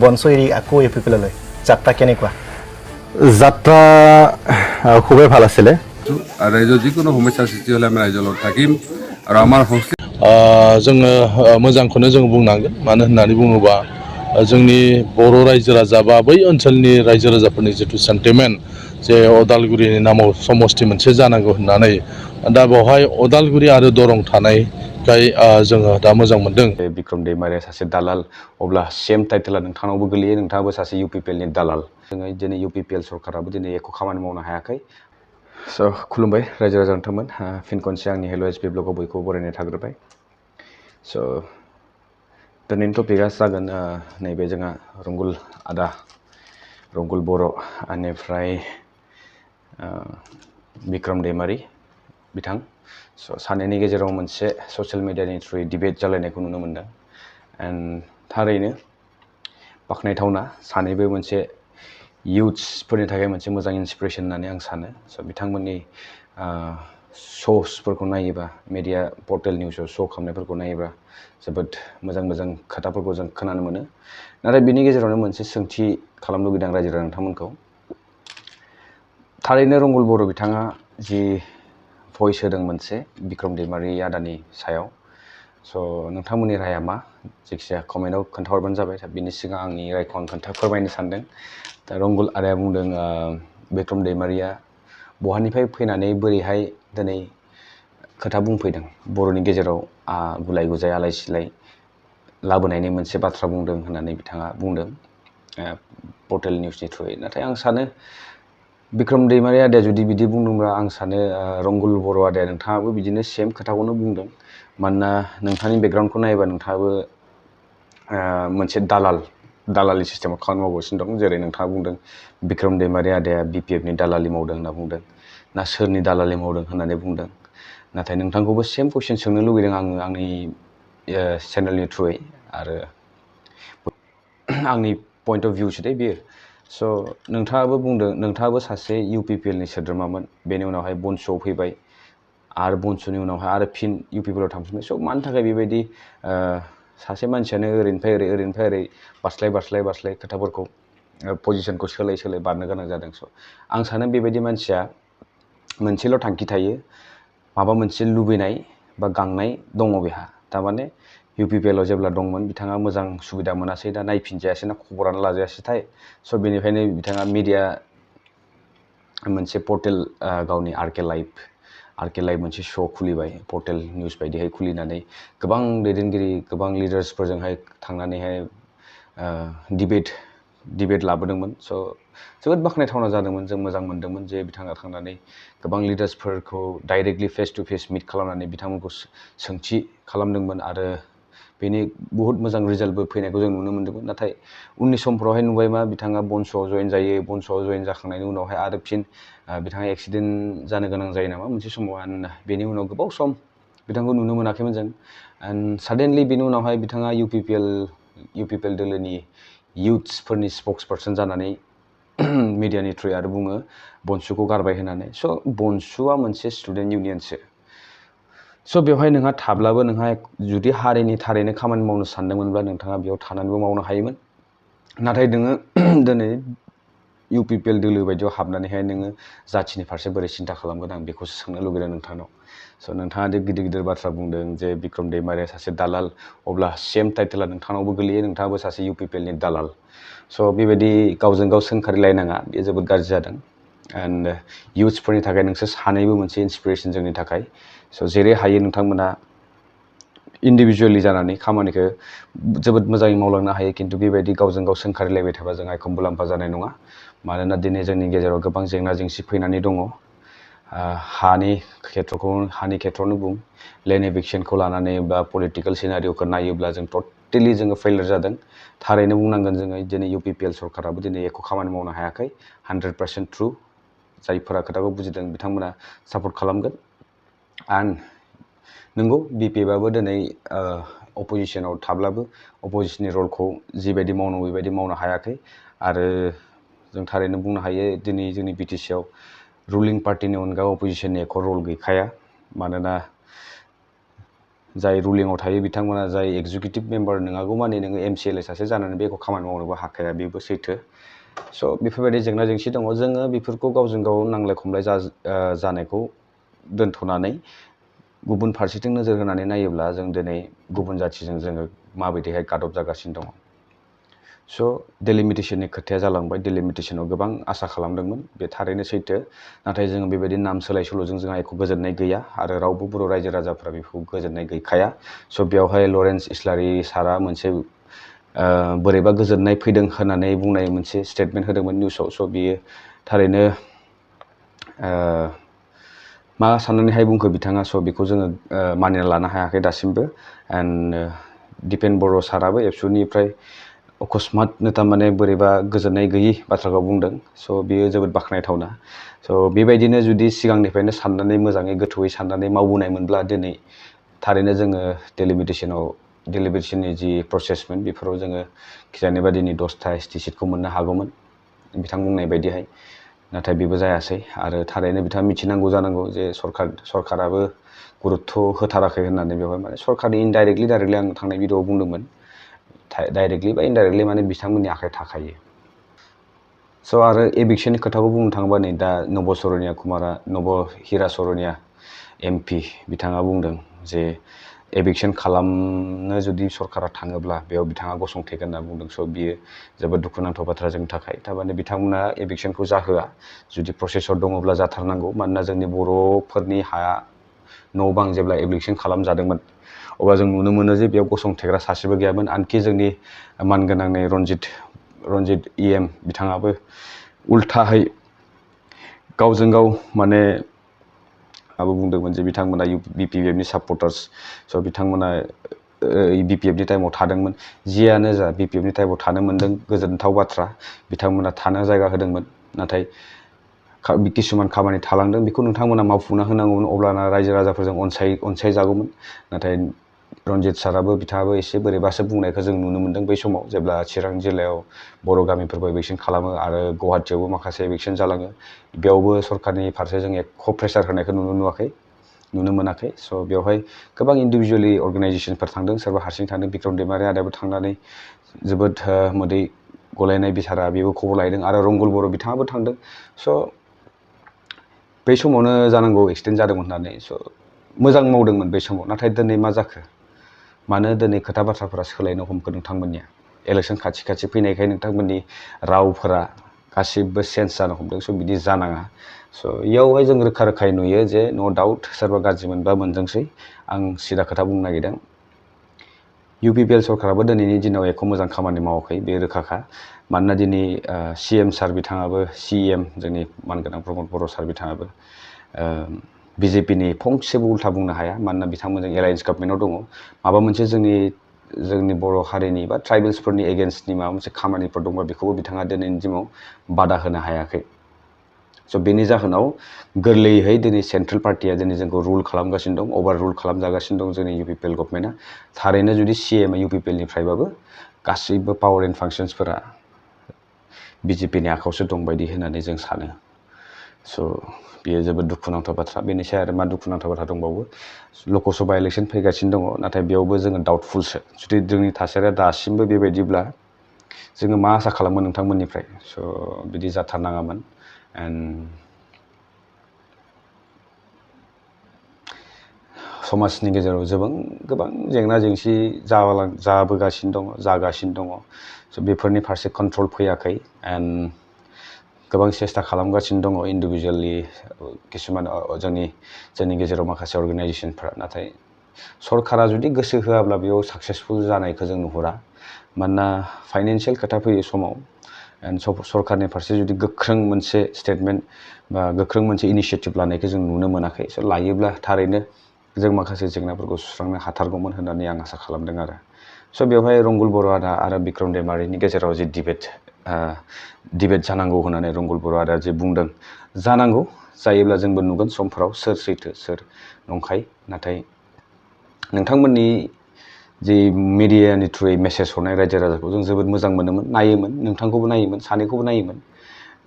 বনচৈৰি আকৌ ইউপিপিলৈ যাত্ৰা কেনেকুৱা? যাত্ৰা খুবেই ভাল আছিলে। ৰাজ্যৰ যিকোনো সমস্যাৰ সৃষ্টি হ'লে আমি ৰাইজৰ লগত থাকিম আৰু আমাৰ সংস্কৃতি जोङो मोजांखौनो जों बुंनांगोन मानो होननानै बुङोबा जोंनि बर' रायजो राजा बा बै ओनसोलनि रायजो राजाफोरनि जिथु सेन्टिमेन्ट जे अदालगुरिनि नामाव समस्ति मोनसे जानांगौ होननानै दा बेवहाय अदालगुरि आरो दरं थानायखाय जोङो दा मोजां मोनदों। बिक्रम दैमारिया सासे दालाल अब्ला सेम टाइटेला नोंथांनावबो गोलैयो, नोंथाङाबो सासे इउपिपिएलनि दालाल। जोङो दिनै इउपिपिएल सरकाराबो दिनै एख' खामानि मावनो हायाखै। स' खुलुमबाय रायजो राजा नोंथांमोन, फिन खनसे आंनि हेल' एस पि ब्लगाव बयखौबो बरायनाय थाग्रोबाय। स' दिनैनि टपिकआ जागोन नैबे जोंहा रंगुल आदा रंगुल बर' बेनिफ्राय बिक्रम दैमारि बिथां। स' सानैनि गेजेराव मोनसे ससियेल मिडियानि थ्रुयै डिबेट जालायनायखौ नुनो मोनदों। एन्ड थारैनो बाख्नायथावना, सानैबो मोनसे इयुथ्सफोरनि थाखाय मोनसे मोजां इन्सपिरेसन होननानै आं सानो। स' बिथांमोननि श'सफोरखौ नायोबा, मिडिया पर्टेल निउसाव श' खालामनायफोरखौ नायोबा जोबोद मोजां मोजां खोथाफोरखौ जों खोनानो मोनो। नाथाय बिनि गेजेरावनो मोनसे सोंथि खालामनो लुगैदों रायजो राजा नोंथांमोनखौ। थारैनो रंगुल बर' बिथाङा जि भइस होदों मोनसे बिक्रम दैमारि आदानि सायाव, स' नोंथांमोननि राया मा? जायखिजाया कमेन्टआव खोन्थाहरबानो जाबाय। बिनि सिगां आंनि रायखौ आं फोरमायनो सानदों। दा रंगुल आदाया बुंदों बिक्रम दैमारिया बहानिफ्राय फैनानै बोरैहाय दिनै खोथा बुंफैदों, बर'नि गेजेराव गुलाय गुजाय आलाय सिलाय लाबोनायनि मोनसे बाथ्रा बुंदों होननानै बिथाङा बुंदों पर्टेल निउसनि थ्रुयै। नाथाय आं सानो बिक्रम दैमारि आदाया जुदि बिदि बुंदोंब्ला आं सानो रंगुल बर' आदाया नोंथाङाबो बिदिनो सेम खोथाखौनो बुंदों। मानोना नोंथांनि बेकग्राउन्डखौ नायोबा नोंथाङाबो मोनसे दालालि सिस्टेमाव खामानि मावगासिनो दं। जेरै नोंथाङा बुंदों बिक्रम दैमारि आदाया बिपिएफनि दालालि मावदों होनना बुंदों, ना सोरनि दालालि मावदों होननानै बुंदों। नाथाय नोंथांखौबो सेम कुइसन सोंनो लुगैदों आङो आंनि चेनेलनि थ्रुयै, आरो आंनि पइन्ट अफ भिउसो दे बेयो। स' नोंथाङाबो बुंदों नोंथाङाबो सासे इउपिपिएलनि सोद्रोमामोन, बेनि उनावहाय बनस'आव फैबाय, आरो बनस'नि उनावहाय आरो फिन इउपिपिएलाव थांफिनबाय। स' मानि थाखाय बेबायदि सासे मानसियानो ओरैनिफ्राय ओरै बास्लाय खोथाफोरखौ पजिसनखौ सोलाय बारनो गोनां जादों? स' आं सानो बेबायदि मानसिया मोनसेल' थांखि थायो, माबा मोनसे लुबैनाय बा गांनाय दङ बेहा। थारमाने इउपिपिएलाव जेब्ला दंमोन बिथाङा मोजां सुबिदा मोनासै, दा नायफिनजायासै ना खबरानो लाजायासैथाय। स' बेनिखायनो बिथाङा मिडिया मोनसे पर्टेल गावनि आरके लाइभ मोनसे श' खुलिबाय, पर्टेल निउस बायदिहाय खुलिनानै गोबां दैदेनगिरि गोबां लिडार्सफोरजोंहाय थांनानैहाय डिबेट लाबोदोंमोन। स' जोबोद बाख्नायथावना जादोंमोन, जों मोजां मोनदोंमोन जे बिथाङा थांनानै गोबां लिडार्सफोरखौ डाइरेक्टलि फेस टु फेस मिट खालामनानै बिथांमोनखौ सोंथि खालामदोंमोन, आरो बेनि बहुद मोजां रिजाल्टबो फैनायखौ जों नुनो मोन्दोंमोन। नाथाय उननि समफ्रावहाय नुबाय मा, बिथाङा बनस'आव जयेन जायो, बनस'आव जयेन जाखांनायनि उनावहाय आरो फिन बिथाङा एक्सिडेन्ट जानो गोनां जायो नामा मोनसे समाव, बेनि उनाव गोबाव सम बिथांखौ नुनो मोनाखैमोन जों। एन्ड साडेनलि बेनि उनावहाय बिथाङा इउपिपिएल दोलोनि इयुथ्सफोरनि स्पक्स पार्सन जानानै मिडियानि थ्रुयै आरो बुङो बनसुखौ गारबाय होननानै। स' बनसुआ मोनसे स्टुडेन्ट इउनियनसो। स' बेवहाय नोंहा थाब्लाबो नोंहा जुदि हारिनि थारैनो खामानि मावनो सानदोंमोनब्ला नोंथाङा बेयाव थानानैबो मावनो हायोमोन। नाथाय नोङो दिनै इउपिपिएल दोलो बायदियाव हाबनानैहाय नोङो जाथिनि फारसे बोरै सिन्था खालामगोन, आं बेखौसो सोंनो लुगैदों नोंथांनाव। स' नोंथाङा दि गिदिर बाथ्रा बुंदों जे बिक्रम दैमारिया सासे दालाल, अब्ला सेम टाइटेला नोंथांनावबो गोलैयो, नोंथाङाबो सासे इउपिपिएलनि दालाल। स' बेबायदि गावजों गाव सोंखारिलायनाङा, बेयो जोबोद गाज्रि जादों। एन्ड इयुथ्सफोरनि थाखाय नोंसोर सानैबो मोनसे इन्सपिरेसन जोंनि थाखाय। स' जेरै हायो नोंथांमोना इन्डिभिजुवेलि जानानै खामानिखौ जोबोद मोजाङै मावलांनो हायो, खिन्थु बेबायदि गावजों गाव सोंखारिलायबाय थाबा जोंहा एख' मुलाम्फा जानाय नङा। मानोना दिनै जोंनि गेजेराव गोबां जेंना जेंसि फैनानै दङ। हानि खेथ्रआवनो बुं, लेन्ड एभिक्सनखौ लानानै बा पलिटिकेल सिनारिअखौ नायोब्ला जों टटेलि जोङो फेइलियर जादों। थारैनो बुंनांगोन जोङो दिनै इउपिपिएल सरकाराबो दिनै एख' खामानि मावनो हायाखै। 100% ट्रु। जायफोरा खोथाखौ बुजिदों बिथांमोना सापर्ट खालामगोन। एन्ड नंगौ बिपिएफआबो दिनै अपजिसनाव थाब्लाबो अपजिसननि रलखौ जिबायदि मावनांगौ बेबायदि मावनो हायाखै। आरो जों थारैनो बुंनो हायो दिनै जोंनि बिटिसिआव रुलिं पार्टिनि अनगा अपजिसननि एख' रल गैखाया। मानोना जाय रुलिंआव थायो बिथांमोना जाय एग्जिकिउटिभ मेम्बार नङागौ माने नोङो MCLA सासे जानानै बेखौ खामानि मावनोबो हाखाया, बेबो सैथो। स' बेफोरबायदि जेंना जेंसि दङ। जोङो बेफोरखौ गावजों गाव नांलाय खमलाय जानायखौ दोनथ'नानै गुबुन फारसेथिं नोजोर होनानै नायोब्ला जों दिनै गुबुन जाथिजों जोङो माबायदिहाय गादब जागासिनो दङ। स' डेलिमिटेसननि खोथाया जालांबाय। डेलिमिटेसनाव गोबां आसा खालामदोंमोन, बे थारैनो सैथो। नाथाय जोङो बेबायदि नाम सोलाय सोल'जों जोंहा एख' गोजोननाय गैया आरो रावबो बर' रायजो राजाफ्रा बेखौ गोजोननाय गैखाया। स' बेवहाय लरेन्स इस्लारि सारा मोनसे बोरैबा गोजोननाय फैदों होननानै बुंनाय मोनसे स्टेटमेन्ट होदोंमोन निउसाव। स' बियो थारैनो मा साननानैहाय बुंखो बिथाङा, स' बेखौ जोङो मानिना लानो हायाखै दासिमबो। एन्ड दिपेन बर' साराबो एबसुनिफ्राय अकस्मातनो थारमाने बोरैबा गोजोननाय गैयि बाथ्राखौ बुंदों। स' बेयो जोबोद बाख्नायथावना। स' बेबायदिनो जुदि सिगांनिफ्रायनो साननानै मोजाङै गोथौयै साननानै मावबोनायमोनब्ला दिनै थारैनो जोङो डेलिमिटेसननि जि प्रसेसमोन बेफोराव जोङो खिजानिबा दिनै 10टा ST सिटखौ मोननो हागौमोन बिथां बुंनाय बायदिहाय। नाथाय बेबो जायासै आरो थारैनो बिथाङा मिथिनांगौ जानांगौ जे सरकाराबो गुरुत्थ' होथाराखै होननानै बेवहाय माने सरकारनि डाइरेक्टलि आं थांनाय भिडिअ'आव बुंदोंमोन। डाइरेक्टलि बा इनडाइरेक्टलि माने बिथांमोननि आखाइ थाखायो। स' आरो एभिक्सननि खोथाखौ बुंनो थाङोबा नै दा नब हिरा सरनिया MP बिथाङा बुंदों जे एभिक्सन खालामनो जुदि सरकारा थाङोब्ला बेयाव बिथाङा गसंथेगोन होनना बुंदों। स' बियो जोबोद दुखुनांथाव बाथ्रा जोंनि थाखाय। थारमाने बिथांमोना एभिक्सनखौ जाहोआ, जुदि प्रसेसआव दङब्ला जाथारनांगौ। मानोना जोंनि बर'फोरनि हाया न' बां जेब्ला एभिक्सन खालामजादोंमोन अब्ला जों नुनो मोनो जे बेयाव गसंथेग्रा सासेबो गैयामोन। आनखि जोंनि मानगोनांनै रनजित EM बिथाङाबो उल्थाहै गावजों गाव माने आबो बुंदोंमोन जे बिथांमोना BPFनि सापर्टार्स। स' बिथांमोना BPFनि टाइमाव थादोंमोन। जियानो जा BPFनि टाइमाव थानो मोन्दों, गोजोनथाव बाथ्रा। बिथांमोना थानो जायगा होदोंमोन। नाथाय किसुमान खामानि थालांदों, बेखौ नोंथांमोना मावफुंना होनांगौमोन, अब्लाना रायजो राजाफोरजों अनसायजागौमोन। नाथाय रनजित साराबो बिथाङाबो एसे बोरैबासो बुंनायखौ जों नुनो मोन्दों बै समाव जेब्ला चिरां जिल्लायाव बर' गामिफोरखौ एभिक्सन खालामो आरो गुवाहाटियावबो माखासे एभिक्सन जालाङो। बेयावबो सरकारनि फारसे जों एख' प्रेसार होनायखौ नुनो मोनाखै। स' बेवहाय गोबां इन्डिभिजुवेलि अर्गेनाइजेसनफोर थांदों, सोरबा हारसिं थांदों। बिक्रम दैमारि आदायाबो थांनानै जोबोद मोदै गलायनाय बिसारा बेबो खबर लाहैदों आरो रंगल बर' बिथाङाबो थांदों। स' बै समावनो जानांगौ एक्सटेन्ड जादोंमोन होननानै। स' मोजां मावदोंमोन बै समाव। नाथाय दिनै मा जाखो? मानो दिनै खोथा बाथ्राफोरा सोलायनो हमखो नोंथांमोननिया? इलेक्सन खाथि फैनायखाय नोंथांमोननि रावफोरा गासिबो चेन्ज जानो हमदों। स' बिदि जानाङा। स' इयावहाय जों रोखा रोखायै नुयो जे न' डाउट सोरबा गाज्रि मोनबा मोनदोंसै। आं सिदा खोथा बुंनो नागिरदों, UPPL सरकाराबो दिनैनि दिनाव एख' मोजां खामानि मावाखै, बे रोखाखा। मानोना दिनै CM सार बिथाङाबो CM जोंनि मानगोनां प्रमद बर' सार बिथाङाबो BJPनि फंसेबो उल्था बुंनो हाया। मानोना बिथांमोनजों एलायन्स गभर्नमेन्टआव दङ। माबा मोनसे जोंनि बर' हारिनि बा ट्राइबेल्सफोरनि एगेन्स्टनि माबा मोनसे खामानिफोर दंबा बेखौबो बिथाङा दिनैनि दिनाव बादा होनो हायाखै। स' बेनि जाहोनाव गोरलैयैहाय दिनै सेन्ट्रेल पार्टिया दिनै जोंखौ रुल खालामगासिनो दं, अभार रुल खालामजागासिनो दं जोंनि UPPL गभर्नमेन्टआ। थारैनो जुदि CM UPPLनिफ्रायबाबो गासैबो पावार एन्ड फांसन्सफोरा BJPनि आखायावसो दं बायदि होननानै जों सानो। स' बेयो जोबोद दुखुनांथाव बाथ्रा। बेनिसाय आरो मा दुखुनांथाव बाथ्रा दंबावो? लकसभा इलेक्सन फैगासिनो दङ, नाथाय बेयावबो जोङो डाउटफुलसो। जुदि जोंनि थासारिया दासिमबो बेबायदिब्ला जोङो मा आसा खालामो नोंथांमोननिफ्राय? स' बिदि जाथारनाङामोन। एन्ड समाजनि गेजेराव गोबां जेंना जेंसि जाबोगासिनो दङ, जागासिनो दङ। स' बेफोरनि फारसे कन्ट्रल फैयाखै। एन्ड गोबां सेस्था खालामगासिनो दङ इन्डिभिजुवेलि किसुमान जोंनि गेजेराव माखासे अर्गेनाइजेसनफ्रा। नाथाय सरकारा जुदि गोसो होआब्ला बेयाव साक्सेसफुल जानायखौ जों नुहुरा। मानोना फाइनान्सियेल खोथा फैयो समाव। एन्ड सरकारनि फारसे जुदि गोख्रों मोनसे स्टेटमेन्ट बा गोख्रों मोनसे इनिसियेटिभ लानायखौ जों नुनो मोनाखै। स' लायोब्ला थारैनो जों माखासे जेंनाफोरखौ सुस्रांनो हाथारगौमोन होननानै आं आसा खालामदों आरो। स' बेवहाय रंगल बर' आदा आरो बिक्रम दैमारिनि गेजेराव जि डिबेट जानांगौ होननानै रंगल बर' आदा जे बुंदों, जानांगौ। जायोब्ला जोंबो नुगोन समफोराव सोर सैथो सोर नंखाय। नाथाय नोंथांमोननि जि मिडियानि थ्रुयै मेसेज हरनाय रायजो राजाखौ जों जोबोद मोजां मोनोमोन, नायोमोन, नोंथांखौबो नायोमोन, सानैखौबो नायोमोन।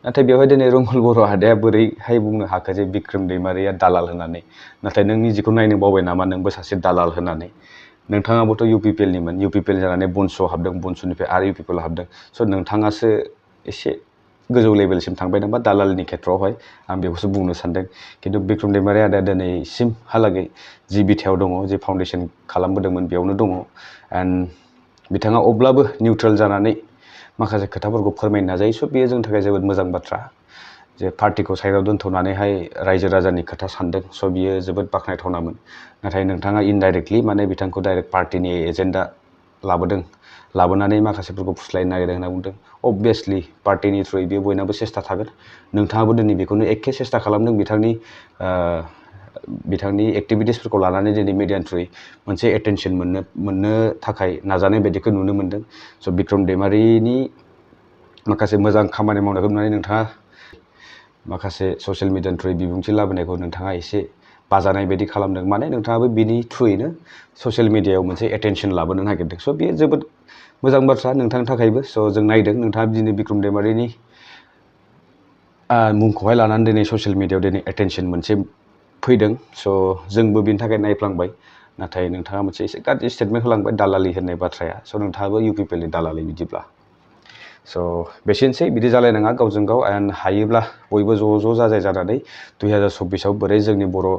नाथाय बेवहाय दिनै रंगल बर' आदाया बोरैहाय बुंनो हाखो जे बिक्रम दैमारिया दालाल होननानै नाथाय नों निजेखौ नायनो बावबाय नामा नोंबो सासे दालाल होननानै नोंथाङाबोथ' UPPLनिमोन UPPL जानानै बनस'आव हाबदों बनस'निफ्राय आरो UPPLआव हाबदों स' नोंथाङासो एसे गोजौ लेभेलसिम थांबाय नामा दालालनि खेथ्रआवहाय आं बेखौसो बुंनो सानदों खिन्थु बिक्रम दैमारि आदाया दिनैसिमहालागै जि बिथायाव दङ जि फाउन्डेसन खालामबोदोंमोन बेयावनो दङ एन्ड बिथाङा अब्लाबो निउट्रेल जानानै माखासे खोथाफोरखौ फोरमायनो नाजायो स' बेयो जोंनि थाखाय जोबोद मोजां बाथ्रा जे पार्टिखौ साइडआव दोन्थ'नानैहाय रायजो राजानि खोथा सानदों स' बियो जोबोद बाख्नायथावनामोन नाथाय नोंथाङा इनडाइरेक्टलि माने बिथांखौ डाइरेक्ट पार्टिनि एजेन्डा लाबोनानै माखासेफोरखौ फुस्लायनो नागिरदों होनना बुंदों अबभियासलि पार्टिनि थ्रुयै बेयो बयनाबो सेस्था थागोन नोंथाङाबो दिनै बेखौनो एखे सेस्था खालामदों बिथांनि एक्टिभिटिसफोरखौ लानानै दिनै मिडियानि थ्रुयै मोनसे एटेनसन मोननो थाखाय नाजानाय बायदिखौ नुनो मोनदों स' बिक्रम दैमारिनि माखासे मोजां खामानि मावनायखौ नुनानै नोंथाङा माखासे ससियेल मिडियानि थ्रुयै बिबुंथि लाबोनायखौ नोंथाङा एसे बाजानाय बायदि खालामदों माने नोंथाङाबो बिनि थ्रुयैनो ससियेल मिडियायाव मोनसे एटेनसन लाबोनो नागिरदों स' बेयो जोबोद मोजां बाथ्रा नोंथांनि थाखायबो स' जों नायदों नोंथाङा दिनै बिक्रम दैमारिनि मुंखौहाय लानानै दिनै ससियेल मिडियायाव दिनै एटेनसन मोनसे फैदों स' जोंबो बिनि थाखाय नायफ्लांबाय नाथाय नोंथाङा मोनसे एसे गाज्रि स्टेटमेन्ट होलांबाय दालालि होननाय बाथ्राया स' नोंथाङाबो UPPLनि दालालि बिदिब्ला स' बेसेनोसै बिदि जालायनाङा गावजों गाव एन्ड हायोब्ला बयबो ज' जाजाय जानानै 2024आव बोरै जोंनि बर'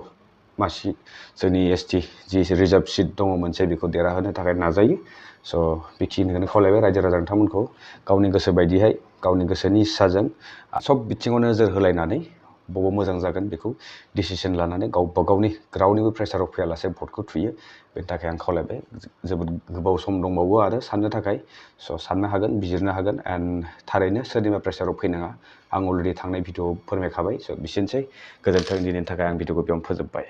मासि जोंनि ST जि रिजार्भ सिट दङ मोनसे बेखौ देरहाहोनो थाखाय नाजायो स' बेखिनिखौनो खावलायबाय रायजो राजा नोंथांमोनखौ गावनि गोसो बायदिहाय गावनि गोसोनि इस्साजों सब बिथिङाव नोजोर होलायनानै बबाव मोजां जागोन बेखौ डिसिसन लानानै गावबा गावनि रावनिबो प्रेसाराव फैयालासे भटखौ थुयो बेनि थाखाय आं खावलायबाय जोबोद गोबाव सम दंबावो आरो साननो थाखाय स' साननो हागोन बिजिरनो हागोन एन्ड थारैनो सोरनिबा प्रेसाराव फैनाङा आं अलरेडि थांनाय भिडिअ'आव फोरमायखाबाय स' बिसोरनोसै गोजोन्थों दिनैनि थाखाय आं भिडिअ'खौ बेयावनो फोजोबबाय